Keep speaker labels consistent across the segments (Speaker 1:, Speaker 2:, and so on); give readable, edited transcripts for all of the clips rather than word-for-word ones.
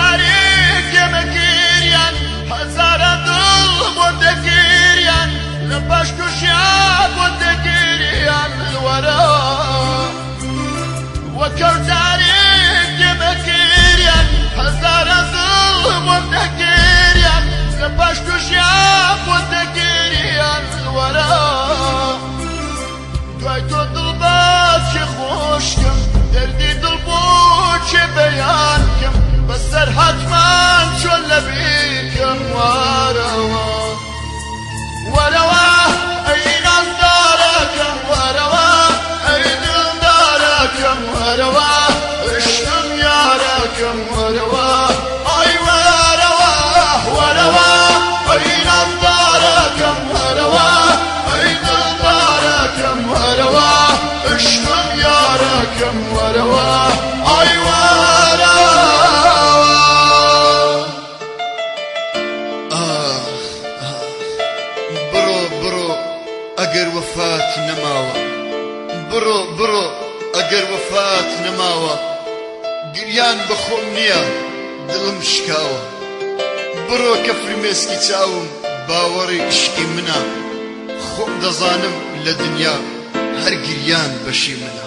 Speaker 1: جارێک ئێمە گریان، هەزاران دڵ بۆت دەگریان، لە پاش تووشیان بۆت دەگریان. وەرە وەکەو جارێک ئێمە گریان، هەزاران دڵ بۆت دەگریان، لە پاش تووشیان بۆت دەگریان. وەرە دوای تۆ دڵ باچێ خۆشکم، دەردی دڵ بۆ کێ بەیان کەم، بەسەر هاتمان چۆن لەبیرکەم. وەرەوە وەرەوە ئەی نازدارەکەم، وەرەوە ئەی دڵدارەکەم، وەرەوە عشقم یارەکەم، وەرەوە ئای وەرەوە. وەرەوە ئەی نازدارەکەم، وەرەوە ئەی دڵدارەکەم، وەرەوە عشقم یارەکەم، وەرەوە ئای وەرەوە.
Speaker 2: ئاخ ئاخ بڕۆ بڕۆ ئەگەر وەفات نەماوە، بڕۆ بڕۆ ئەگەر وەفات نەماوە، گریان بە خۆم نییە دڵم شکاوە. بڕۆ کە فرمێسکی چاوم باوەڕی عشقی منە، خۆم دەزانم لە دنیا هەر گریان بەشی منە.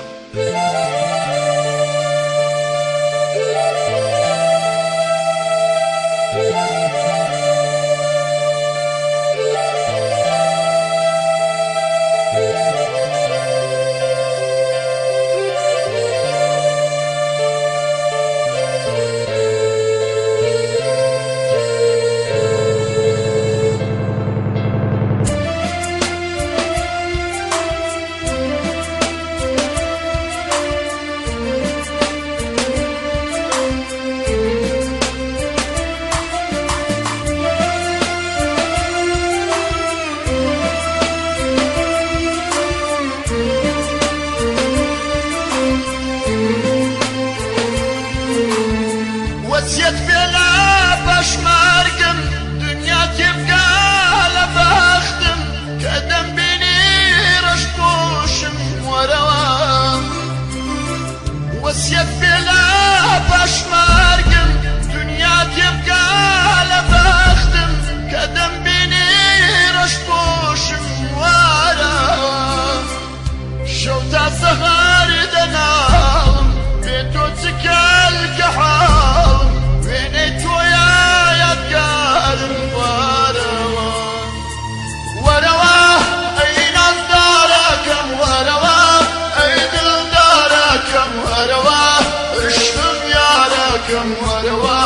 Speaker 1: وەسیەت پێ لە پاش مەرگم، دنیا تێبگا لە بەختم، کە دەمبینی ڕەش پۆشم. وەرەوە وەسیەت پێ لە پاش مەرگم، دنیا تێبگا لە بەختم، کە دەمبینی ڕەش پۆشم. وەرەوە شەو تا سەهار دەناڵم، بێ تۆ چ کەلکە حاڵم، وێنەی تۆیا یادگارم. وەرەوە وەرەوە ئەی نازدارەکەم، وەرەوە ئەی دڵدارەکەم، وەرەوە عشقم یارەکەم، وەرەوە.